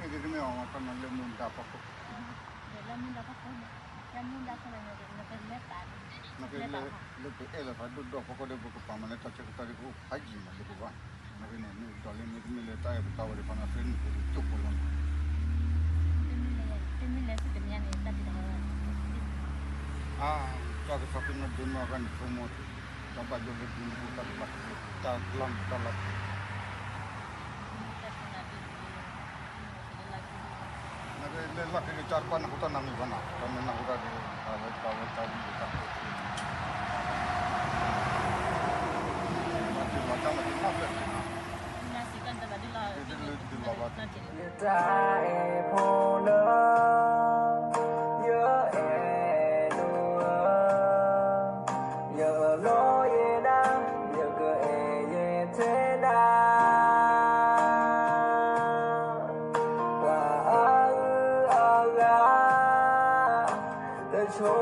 ကမ့ၢ်အီၤမ့ၢ်တၢ်နၤလၢမူဒါဖီခိၣ်, လၢမူဒါဖီခိၣ်, လၢမူဒါဖီခိၣ်န့ၣ် နကလဲၤပာ်, နကလဲၤပာ်, လၢပအဲၣ်လိာ်သးဒိၣ်ဒီးဖီခိၣ်ဒီး ပကပာ်မၤလၢတၢ်ဆၢကတီၢ်ဒီး ကအိၣ်ဖးယံာ်မးလၢပဘၣ်, နကန့ၣ် မ့ၢ်ဒိးလၢမ့ၢ်တမ့ၢ်လၢတၢ်အဲၣ်ပတၢ်ဝဲတခီန့ၣ် အသ့နုာ်ပူၤဒီးကၠိဖိလီၤန့ၣ်, တမ့ၢ်လၢ တမ့ၢ်လၢသုတမံၤန့ၣ် တၢ်တခါ အါ, တၢ်ကစီၣ်ဖဲနီၢ်ဒိနီၢ်ဂၤန့ၣ် ဆိကမိၣ်, တၢ်ဘၣ်ယိၣ်လၢဒုးနၢ်ဟူတၢ်ကဘၣ်တၢ်လီၢ်တၢ်လီၢ်, နကလၢလီၢ်ခံကစၢ်တပှၢ်နၢ်ဟူတၢ်နၢ်မံၤဘၣ်နီၤ, တၢ်မ့ၢ်နၢ်ဟူတၢ်ဒီး တၢ်ဝဲတၢ်ဝဲတၢ်ဝံၤတၢ်ဖိ, ဘၣ်ဒုးလီၤတၢ်မၤဒုးနီၢ်ဖျၢၣ်န့ၣ်နီၤ, ဒုးလီၤဘၣ် တၢ်အဲၣ်ဖိလၢ ယအဲၣ်ဒိးဧၢ, ယအလီၢ်ယဲဒၣ်, ယကအဲၣ်ယဲထဲဒၣ်, ပှၤအါအါဂၤ, တဆိ